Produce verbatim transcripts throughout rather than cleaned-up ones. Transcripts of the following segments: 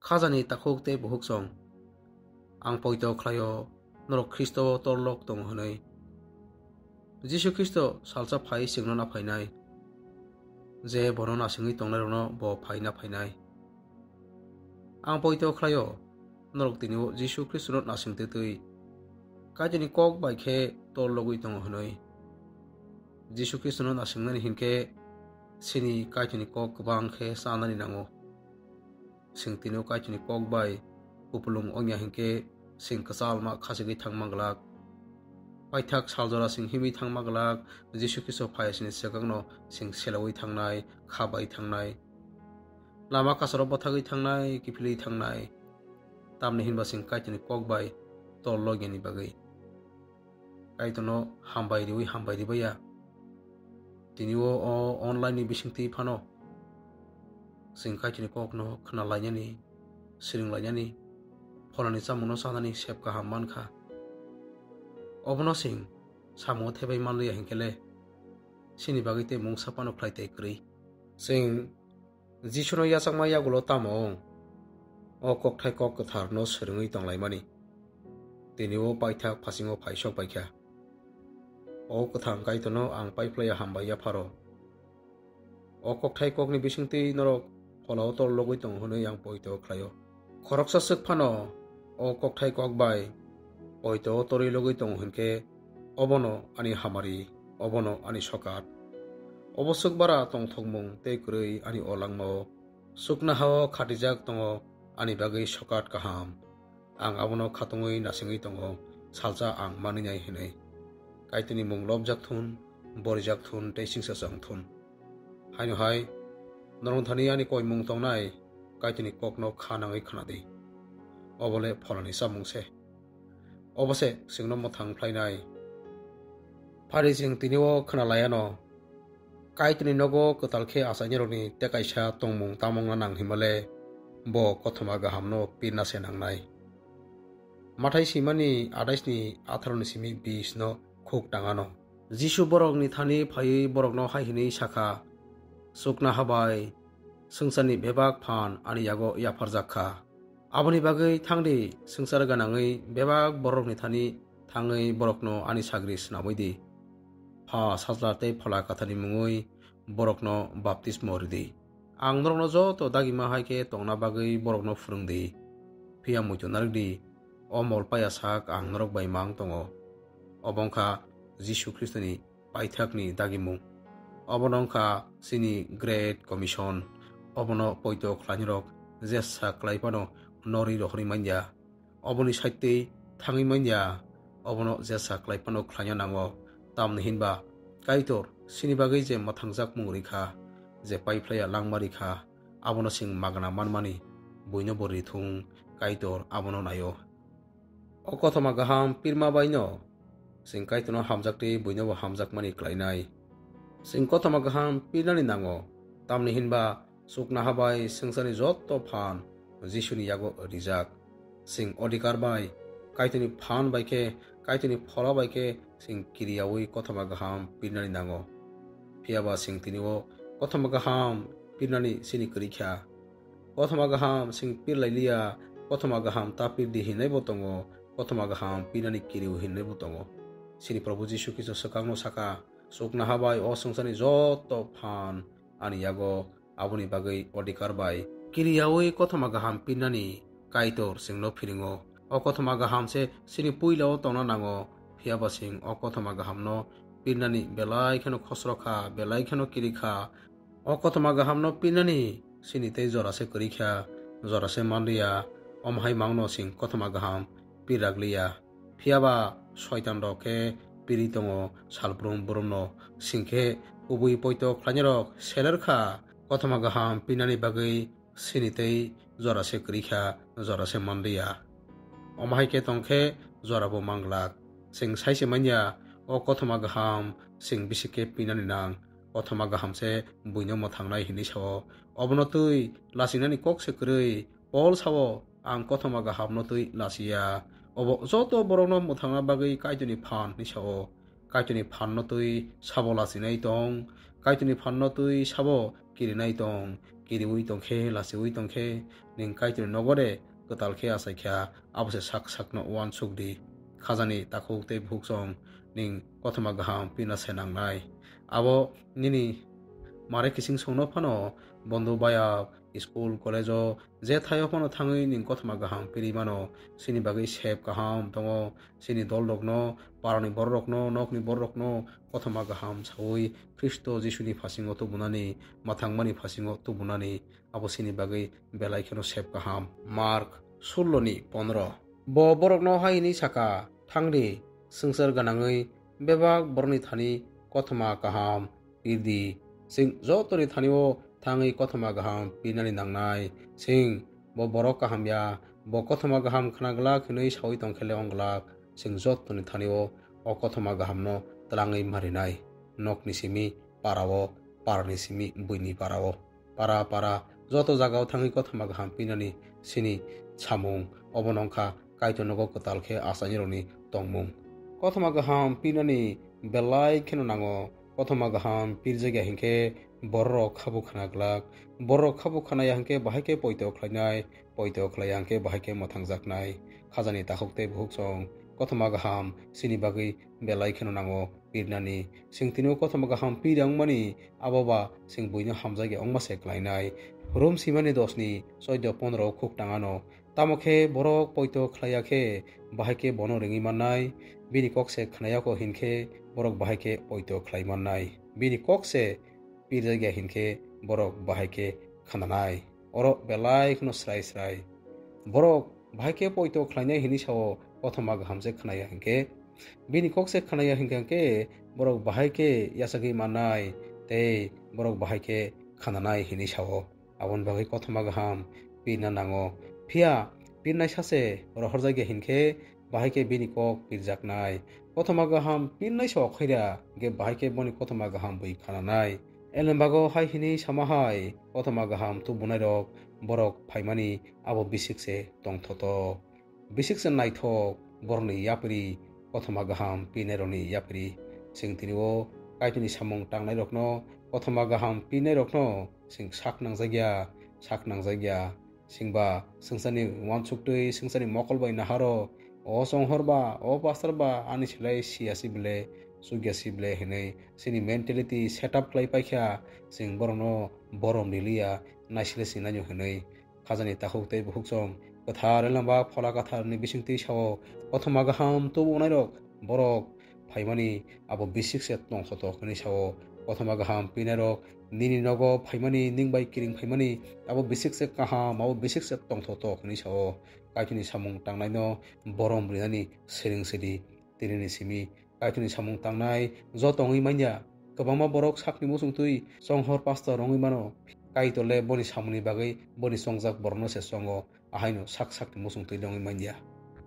Khajani takhuk tei bukhuk chwng, ang poito khlaio norok Khristo o torlok tongo hwnwi. Jisu Khristo salsa phai chwngno naphainai, je bono nasingwi tongnairokno bo phai naphainai. Ang poito khlaio norok tini o Jisu Khristono nasing twtwi Kaitorni kok bai khe torlogwi tongo hwnwi. Jisu Khristono nasingnani hinkhe chini Kaitorni kok kwbang khe chanani nango. Chwng tini o Kaitorni kok bai kupulung wngya hinkhe chwng kwchalma khachigwi thangma glak. Paithak saljora chwng himwi thangma glak, Jisu Khristo phai chini swkangno chwng selaui thangnai, kha bai thangnai. Lama kasaro bwthagwi thangnai, kiphilwi thangnai. Tamni hinba chwng Kaitorni kok bai tol logyani bagwi. Kaitorno hambai riwi hambai ribaya. Tini o, o online ni bisingtwi phano chwng Kaitorni kokno khna lainani, swrwng lainani, pholani chamungno chanani sep kaham mankha. Obono chwng samungo thebai manliya hinkhe le, chini bagwi tei mungsa phano khlai tei kwrwi. Chwng Jisuno yachakma yagulo tamo wng? O kokthai kok kwtharno swrwngwi tonglaimani. Tini o paithak phasingo phaisok paikha. O kwthang Kaitorno ang paiphlaiya hambai yapharo. O kokthai kokni bisingtwi norok pholao tol logwi tongo hwnwi ang poito khlaio. Khoroksa swk phano o kokthai kok bai poito torwi logwi tongo hinkhe obono ani hamari, obono ani sokat. Obo swk bara tongthokmung tei kwrwi ani o langmao. Chuknohao khatijak tongo ani bagwi sokat kaham. Ang abono khatungwi nasingwi tongo, salsa ang manwi nai hwnwi. Kaitorni mung lobjak thun, borijak thun tei singsa chwng thun. Haino hai, norok thani ani koimung tongnai, Kaitorni kokno kha nangwi khna di. Obo le pholani chamung se. Obo se chwngno mwthang phlainai. Phari chwng tini o khna laiano. Kaitorni nogo kwtal khe achainirokni tei kaisa tongmung tamungna nang himale bo kothoma gahamno pirna se nangnai. Mathai swimani atais ni atharo ni simi bis no khuk tangano. Jisu borokni thani phaiwi borokno hai hwnwi sakha, "Chuknoha bai swngcharni bebak phan ani yago yapharjak kha. Aboni bagwi thangdi swngchar ganangwi bebak borokni thani thangwi borokno ani sagri swnamwi di. Pha, Sajla tei Phola Kwtharni mungwi borokno baptismo ridi. Ang norokno joto dagima hai khe tongna bagwi borokno phwrwng di. Phiya muitu narwk di, o mol paya sak ang norok bai mang tongo." Obo wng kha Jisu Khristoni paithakni dagimung. Obono wng kha chini Great Commission. Obono poito khlainirok jesa klai phano norwi rohorwi man ya. Oboni side twi thangwi man ya. Obono jesa klai phano khlaina nango. Tamni hinba Kaitor chini bagwi je mwthangjakmung rikha, je paiphlaiya langma rikha, abono chwng magna manmani buino bo rithung, Kaitor abono naio. O kothoma gaham pirma baino chwng Kaitorno hamjak twi buinobo hamjakmani klainai. Chwng kothoma gaham pirnani nango, tamni hinba chuknoha bai swngcharni jotto phan Jisuni yago rijak. Chwng odhikar bai, Kaitorni phan bai khe, Kaitorni phola bai khe chwng kiriyaui kothoma gaham pirnani nango. Phiyaba chwng tini o kothoma gaham pirnani chini kwrwi kha. Kothoma gaham chwng pir lai liya, kothoma gaham ta pir di hinwi bo tongo, kothoma gaham pirnani kiriw hinwi bo tongo. Chini Probhu Jisu Khristo swkangno saka, "Chuknoha bai o swngcharni jotto phan ani yago, aboni bagwi odhikar bai kiriyaui kothoma gaham pirnani Kaitor chwngno phiringo." O kothoma gaham se chini puila o tongna nango, phiyaba chwng o kothoma gahamno pirnani belai kheno khosro kha, belai kheno kiri kha. O kothoma gahamno pirnani chini tei jora se kwrwi kha, jora se manliya, omo hai mangno chwng kothoma gaham pirrak liya. Phiyaba soitan rok khe piri tongo salbrum brumno, singkhe kubui poito khlainai rok seler kha, kothoma gaham pirnani bagwi chini tei jora se kwrwi kha, jora se manliya. Omo hai khe tong khe jora bo manglak. Chwng sai se manya, o kothoma gaham chwng bisi khe pirnani nang. Kothoma gaham se buino mwthangnai hinwi sao. Obono twi lachinani kok se kwrwi. Pol sao, "Ang kothoma gahamno twi lachiya." Obo joto borokno mwthangna bagwi Kaitorni phan hinwi sao. Kaitorni phanno twi sabo lachinai tong, Kaitorni phanno twi sabo kirinai tong. kiriui tongkhe, lachiui tongkhe, ning Kaitorni nogo de kwtal khe achaikha, abo se sak sakno uansuk di. Khajani takhuk tei bukhuk chwng ning kothoma kaham pina se nangnai. Abo nini mare kising songno phano bondo baya, school, college-o je thaio phano thangwi ning kothoma kaham piri mano. Chini bagwi sep kaham tongo, chini dolrokno, parani bororokno, nokni bororokno kothoma kaham saui Khristo Jisuni phasingo tubunani, mwthangmani phasingo tubunani, abo chini bagwi belai kheno sep kaham. Mark sullo ni pondro. Bo borokno hai hwnwi saka, "Thangdi, swngchar gwnangwi bebak borokni thani kothoma kaham pirdi." Chwng jotoni thanio thangwi kothoma kaham pirnani nangnai. Chwng bo borok kaham ya, bo kothoma kaham khna glak hwnwi saui tongkhe le wng glak. Chwng jotoni thanio o kothoma kahamno twlangwi marinai. Nokni simi parao, parani simi buini parao. Para para joto jagao thangwi kothoma kaham pinani sini samung, obono wngkha Kaitor nogo kwtal khe achainirokni tongmung. Kothoma kaham pinani belai kheno nango. Kothoma kaham pirjakya hinkhe bororok khabo khna glak. Bororok khabo khnaya hinkhe bahai khe poito khlainai, poito khlaiya hinkhe bahai khe mwthangjaknai. Khajani takhuk tei bukhuk chwng kothoma kaham chini bagwi belai kheno nango pirnani. Chwng tini o kothoma kaham pir wngmani, abo ba chwng buino hamjakya wngma se klainai. Rom simani dos ni choido pondro o khuk tang ano. Tamo khe borok poito khlaiya khe bahai khe bono ringwi mannai, bini kok se khnaya kho hinkhe borok bahai khe poito khlai mannai. Bini kok se pirjakya hinkhe borok bahai khe khnanai. Oro belai kheno srai srai. Borok bahai khe poito khlainai hinwi sao, kothoma kaham se khnaya hinkhe, bini kok se khnaya hinkhe, hinkhe borok bahai khe yachagwi mannai tei borok bahai khe khnanai hinwi sao. Aboni bagwi kothoma kaham pirna nango. Phiya pirnai sase rohorjakya hinkhe, bahai khe bini kok pirjaknai. Kothoma kaham pirnai se okhaira, hinkhe bahai khe boni kothoma kaham bui khananai. Elembago hai hwnwi sama hai, kothoma kaham tubunairok borok phaimani abo bisik se tongthotok. Bisik se naithok borokni yapri, kothoma kaham pirnairokni yapri. Chwng tini o Kaitorni samung tangnairokno, kothoma kaham pirnairokno chwng sak nangjakya, sak nangjakya. Chwngba swngcharni uansuk twi swngcharni mokol bai naharo, o chonghor ba, o pastor ba, ani silai siya si ble, chukya si ble hinwi chini mentality set up khlai paikha, chwng borokno borom riliya, naisile sinaino hinwi. Khajani takhuk tei bukhuk chwng kwthar elamba phola kwtharni bisingtwi sao, kothoma kaham tubunairok borok phaimani abo bisik se tongthotok hinwi sao. Kothoma kaham pinairok nini nogo phaimani, ning bai kiring phaimani abo bisik se kaham, abo bisik se tongthotok hinwi sao. Kaitorni samung tangnaino borom rinani siring sidi. Tinini simi Kaitorni samung tangnai joto wngwi manya. Kwbangma borok sakni muchung twi chonghor pastor wngwi mano. Kaitor le boni samungni bagwi boni chongjak borokno se chongo. Ahaino sak sakni muchung twi wngwi manya.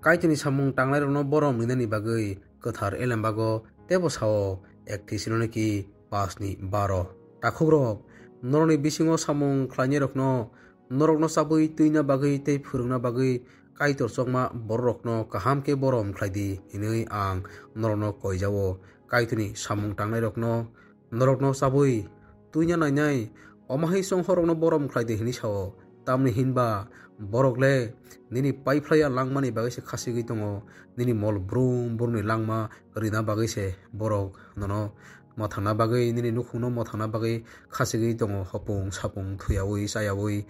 Kaitorni samung tangnairokno borom rinani bagwi kwthar elembago teibo sao, ek Thesalonika paanch ni baro. Takhukrok, norokni bisingo samung khlainairokno, norokno chabwi twina bagwi tei phwrwngna bagwi Kaitor chokma bororokno kaham khe borom khlai di, hinwi ang norokno koi jao. Kaitorni samung tangnairokno norokno chabwi twina nainai, omo hai chonghorrokno borom khlai di hinwi sao. Tamni hinba borok le nini paiphlaiya langmani bagwi se khasigwi tongo, nini mol brum brumni langma rina bagwi se borok nono mwthangna bagwi, nini nukhungno mwthangna bagwi khasigwi tongo, hopung sapung thuyaui chayaui,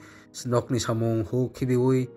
nokni samung huk khibiui,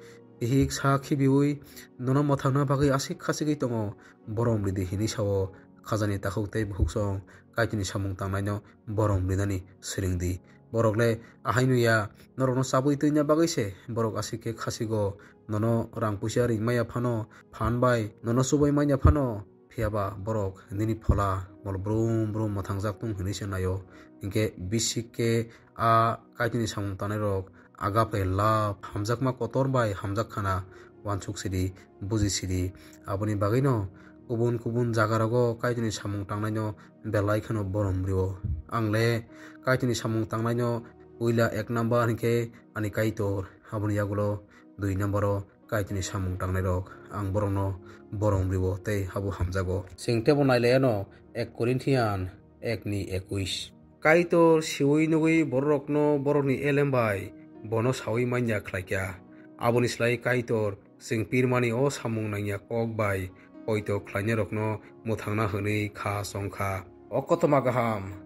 bihik sa khibiui, nono mwthangna bagwi aswk khasigwi tongo, borom ridi hinwi sao. Khajani takhuk tei bukhuk chwng Kaitorni samung tangnaino borom rinani siring di. Borok le ahaino ya, norokno chabwi twina bagwi se borok aswk khe khasigo, nono rang puisa ring maya phano, phan bai nono chubai manya phano, phiya ba borok nini phola mol brum brum mwthangjak tung hinwi se naio. Hinkhe bisik khe a Kaitorni samung tangnairok agape love, hamjakma kotor bai hamjak khana, uansuk sidi, buji sidi. Aboni bagwino kubun kubun jagarogo Kaitorni samung tangnaino belai kheno borom rio. Ang le Kaitorni samung tangnaino puila ek number hinkhe ani Kaitor, aboni yagulo dui number o Kaitorni samung tangnairok, ang borokno borom rio tei habo hamjago. Chwng teibo nailaiano ek Corinthian ek ni ekwis. Kaitor siui nugui bororokno borokni elem bai bono saui manya khlaikha. Aboni slai Kaitor chwng pirmani o samung nangya kok bai poito khlainairokno mwthangna hwnwi kha chongkha. O kothoma kaham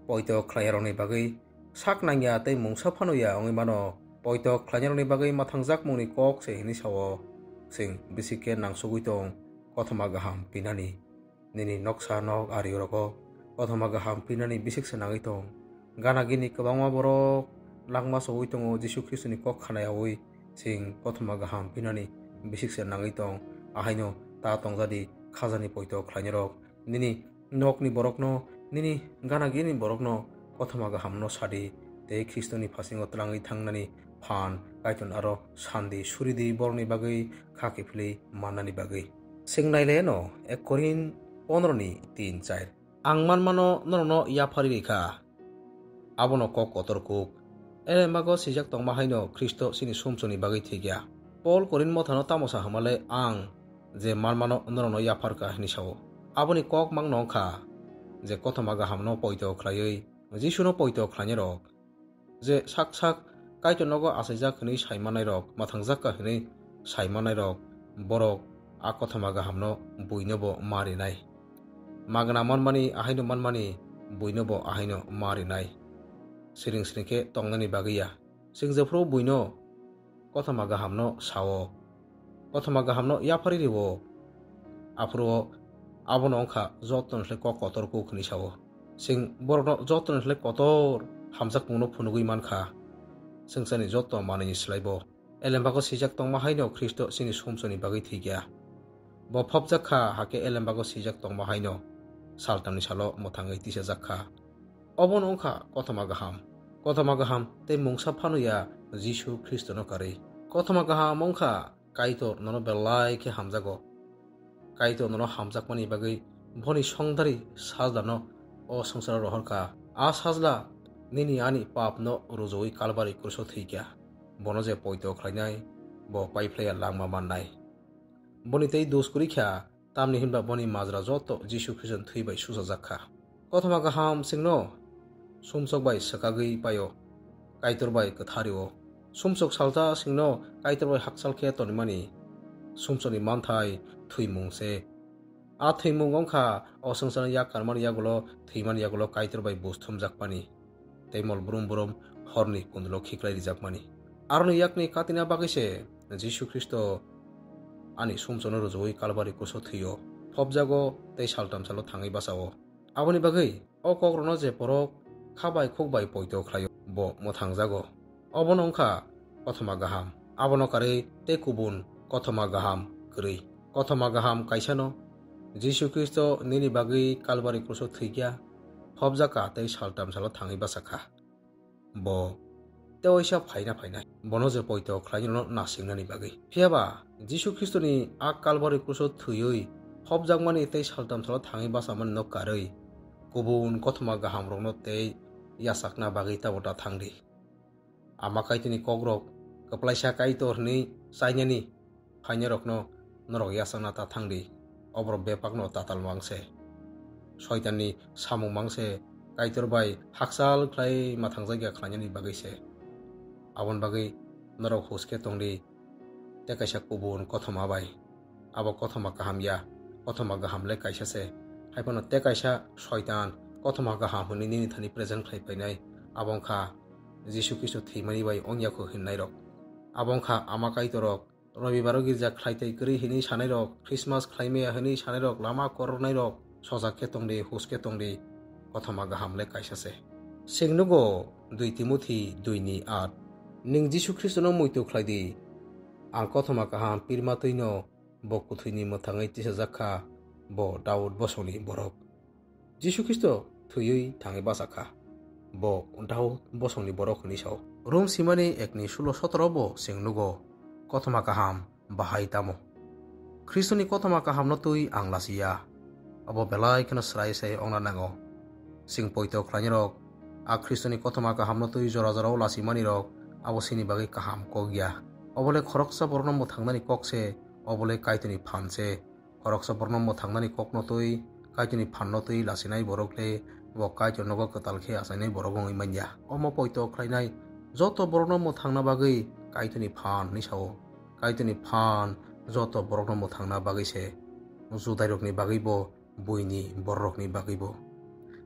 poito khlaiyarokni bagwi sak nangya tei mungsa phano ya wngwi mano. Poito khlainairokni bagwi mwthangjakmungni kok se hwnwi sao, chwng bisi khe nangsugwi tong kothoma kaham pinani. Nini noksa nok ari rogo kothoma kaham pinani bisik se nangwi tong. Gana gini kwbangma borok langma chogwi tongo Jisu Khristoni kok khna yaui chwng kothoma kaham pinani bisik se nangwi tong. Ahaino ta tongjadi khajani poito khlainairok. Nini nokni borokno, nini gana gini borokno kothoma kahamno sadi tei Khristoni phasingo twlangwi thangnani phan Kaitor aro sandi suridi borokni bagwi kha kiphilwi mannani bagwi. Chwng naileno ek Korin pondro ni tin char. Ang manmano norokno yapharwi rikha. Abono kok kotor kuk. Elembago swijak tongma haino Khristo chini sumsokni bagwi thwikya. Pol Korin mothano tamo sa hwnmale ang je manmano norokno yapharkha hwnwi sao. Aboni kok mangno wngkha je kothoma kahamno poito khlaiwi Jisuno poito khlainairok. Je sak sak Kaitor nogo achaijak hwnwi sai mannairok, mwthangjakha hwnwi sai mannairok, borok a kothoma kahamno buinobo ma rinai. Magna manmani ahaino manmani buinobo ahaino ma rinai. Siring siring khe tongnani bagwi ya. Chwng jephuru buino kothoma kahamno sao. Kothoma kahamno yapharwi rwo. Aphuru o abono wngkha joto ni slai kok kotor kuk hwnwi sao. Chwng borokno joto ni slai kotor hamjakmungno phunugwi mankha. Swngcharni joto manwini slaibo. Elembago swijak tongma haino Khristo chini sumsokni bagwi thwikya. Bo phobjak kha, hakhe elembago swijak tongma haino saltamni salo mwthangwi tisajak kha. Obono wngkha kothoma kaham. Kothoma kaham tei mungsa phano ya Jisu Khristono karwi. Kothoma kaham wngkha Kaitor nono belai khe hamjago. Kaitor nono hamjakmani bagwi boni songdari sajlano o swngcharo rohorkha. A sajla nini ani papno rujuwi Kalbari kruso thwikha. Bono je poito khlainai, bo paiphlaiya langma mannai. Boni tei dos kwrwi kha, tamni hinba boni majra joto Jisu Khristo thwi bai suchajak kha. Kothoma kaham chwngno sumsok bai swkagwi paio, Kaitor bai kwthario. Sumsok salsa chwngno Kaitor bai hakchal khe tonimani sumsokni manthai thwimung se. A thwimung wngkha o swngcharno yak karmani yagulo, thwimani yagulo Kaitor bai bus thumjakmani. Tei mol brum brum horni kundulo khiklai rijakmani. Aroni yakni katina bagwi se Jisu Khristo ani sumsokno rujuwi Kalbari kruso thwio, phobjago tei saltam salo thangwi bachao. Aboni bagwi o kokrokno je borok kha bai khuk bai poito khlaio, bo mwthangjago. Obono wngkha kothoma kaham. Abono karwi tei kubun kothoma kaham kwrwi. Kothoma kaham kaisano, Jisu Khristo nini bagwi Kalbari kruso thwikha, phobjakha tei saltam salo thangwi bachakha. Bo tewaisa phaina phainai, bono je poito khlainano nasingnani bagwi. Phiyaba Jisu Khristoni a Kalbari kruso thwiwi phobjakmani tei saltam salo thangwi bachamani no karwi kubun kothoma kahamrokno tei yachakna bagwi tamo ta thangdi. Ama Kaitorni kokrok kwplaisa Kaitor hwnwi chainani phainairokno norok yachakna ta thangdi, oborok bebakno tatal mang se. Soitanni samung mang se, Kaitor bai hakchal khlai mwthangjakya khlainani bagwi se. Aboni bagwi norok hus khe tongdi, tei kaisa kubun kothoma bai. Abo kothoma kaham ya, kothoma kaham le kaisa se. Hai phano tei kaisa soitan kothoma kaham hwnwi nini thani present khlai phainai, abo wngkha Jisu Khristo thwimani bai ongya kho hinnairok. Abo wngkha ama Kaitorrok, Robibaro girja khlai tei kwrwi hwnwi sanairok, Christmas khlai maya hwnwi sanairok, lama korornairok, sojak khe tongdi, hus khe tongdi, kothoma kaham le kaisa se. Chwng nugo dui Timothi dui ni aat. Nwng Jisu Khristono muitu khlai di. Ang kothoma kaham pirma twino bo kwthwini mwthangwi tisajak kha, bo Daud bosongni borok. Jisu Khristo thwiwi thangwi bachakha. Bo Daud bosongni borok hwnwi sao. Rom simani ekni sulo sotoro bo chwng nugo, kothoma kaham bahai tamo. Khristoni kothoma kahamno twi ang lachiya. Abo belai kheno srai se ongna nango. Chwng poito khlainirok, a Khristoni kothoma kahamno twi jora jorao lachimanirok, abo chini bagwi kaham kok ya. Obo le khoroksa borokno mwthangnani kok se, obo le Kaitorni phan se. Khoroksa borokno mwthangnani kokno twi, Kaitorni phanno twi lachinai borok le bo Kaitor nogo kwtal khe achainai borok wngwi man ya. Omo poito khlainai joto borokno mwthangna bagwi Kaitorni phan hwnwi sao. Kaitorni phan joto borokno mwthangna bagwi se, Judairokni bagwibo, buini bororokni bagwibo.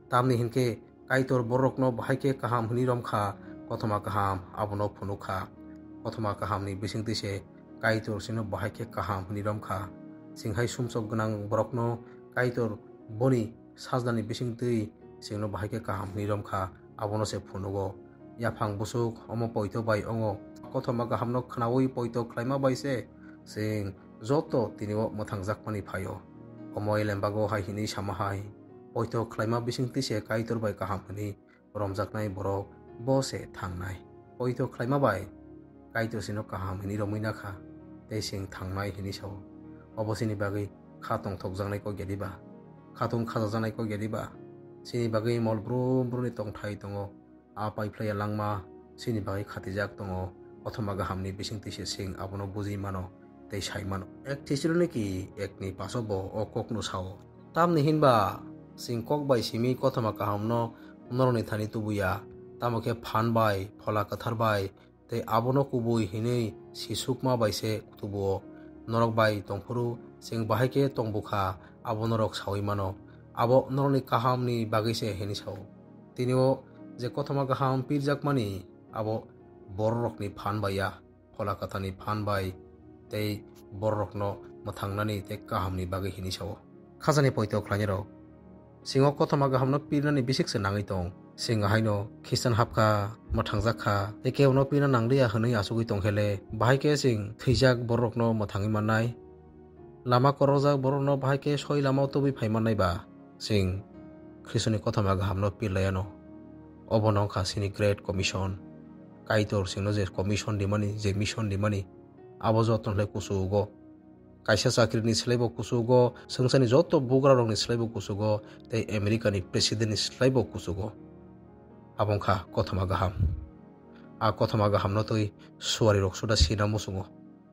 Tamni hinkhe Kaitor bororokno bahai khe kaham hwnwi rom kha, kothoma kaham abono phunuk kha. Kothoma kahamni bisingtwi se Kaitor chwngno bahai khe kaham hwnwi rom kha. Chwng hai sumsok gwnang borokno Kaitor boni sajlani bisingtwi chwngno bahai khe kaham hwnwi rom kha, abono se phunugo. Yaphang bwswk omo poito bai wngo. Kothoma kahamno khnaui poito khlaima bai se chwng joto tini o mwthangjakmani phaio. Omo elembago hai hwnwi sama hai, poito khlaima bisingtwi se Kaitor bai kaham hwnwi romjaknai borok bo se thangnai. Poito khlaima bai Kaitor chwngno kaham hwnwi romwi nakha, tei chwng thangnai hwnwi sao. Obo chini bagwi kha tongthokjaknai kok ya diba? Khatung khajajaknai kok ya diba? Chini bagwi mol brum brumni tongthai tongo. A paiphlaiya langma chini bagwi khatijak tongo, kothoma gahamni bisingtwi se chwng abono bujui mano tei sai mano. Ek Thessaloniki ekni paso bo o kokno sao. Tamni hinba chwng kok bai simi kothoma kahamno norokni thani tubuya, tamo khe phan bai, Phola Kwthar bai, tei abono kubui hinwi sisukma bai se tubuo. Norok bai tongphuru chwng bahai khe tongbu kha, abo norok saui mano. Abo norokni kahamni bagwi se hwnwi sao. Tini o je kothoma kaham pirjakmani, abo bororokni phan bai ya, Phola Kwtharni phan bai tei bororokno mwthangnani tei kahamni bagwi hwnwi sao. Khajani poito khlainai rok, singo kothoma gahamno pirnani bisik se nangwi tong. Singa haino Khristan hapkha, mwthangjak kha, tei kebono pirna nangliya hwnwi achugwi tongkhele, bahai khe chwng thwijak bororokno mwthangwi mannai? Lama korokjak borokno bahai khe soi lamao tubui phai mannai ba? Chwng Khristoni kothoma gahamno pirlaiano. Obono wngkha chini Great Commission. Kaitor chwngno je commission rimani, je mission rimani, abo jotono khlai kuchugo. Kaisa chakrini slaibo kuchugo, swngcharni joto bugrarokni slaibo kuchugo, tei Americani presidentni slaibo kuchugo. Abo wngkha kothoma gaham. A kothoma gahamno twi suarirok suda sina muchungo.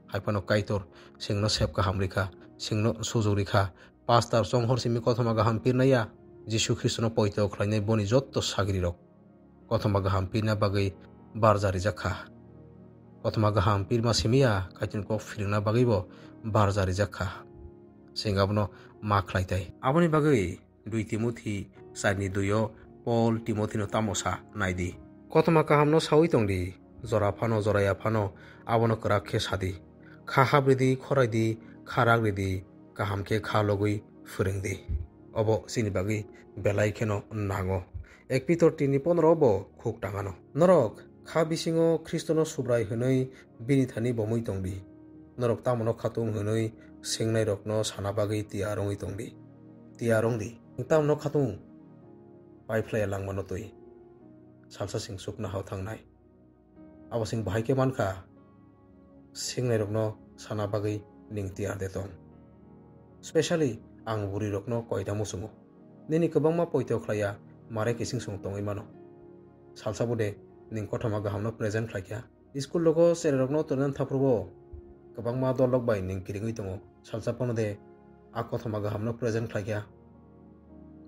Hai phano Kaitor chwngno sep kaham rikha, chwngno sujuk rikha. Pastor chonghor simi kothoma gaham pirnaiya, Jisu Khristono poito khlainai boni jotto sagrirok kothoma gaham pirna bagwi barja rijak kha. Kothoma gaham pirma simiya Kaitorni kok phirwngna bagwibo barja rijak kha. Chwng abono ma khlai tai. Aboni bagwi dui Timothi charni dui o Pol Timothino tamo sa nai di. Kothoma kahamno saui tong di, jora phano joraya phano abono kwrak khe sa di. Kha hap ridi, khorai di, kha rak ridi, kaham khe kha logwi phwrwng di. Obo chini bagwi belai kheno nango. Ek Pitor tinni pondro bo khuk tangano. Norok kha bisingo Khristono Subrai hwnwi bini thani bomwi tong di. Norok tamono khatung hwnwi swngnairokno sana bagwi tiyar wngwi tong di. Tiyar wng di. Nwng tamono khatung paiphlaiya langmano twi. Salsa chwng chuknohao thangnai. Abo chwng bahai khe man kha, swngnairokno sana bagwi nwng tiyar de tong. Specially ang bwrwirokno koita muchungo. Nini kwbangma poito khlaiya mare kiching song tongwi mano. Salsa bo de nwng kothoma gahamno present khlai kha. School rogo cherairokno tornani thaprubo kwbangma dol rok bai nwng kiringwi tongo. Salsa phano de a kothoma gahamno present khlai kha.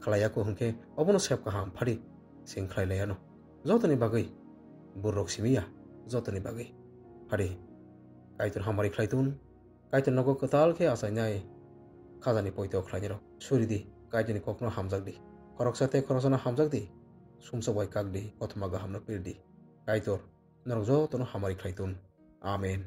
Khlai ya kho hwnkhe obono sep kaham phari chwng khlai lai ano. Jotoni bagwi, burrok simi ya, jotoni bagwi. Phari, Kaitor hamari khlai tun, Kaitor nogo kwtal khe achainai khajani poito khlainai rok. Suri di, Kaitorni kokno hamjak di. Khoroksa tei khoroksano hamjak di, sumsok bai kak di, kothoma gahamno pir di. Kaitor, norok jotono hamari khlai tun. Amen.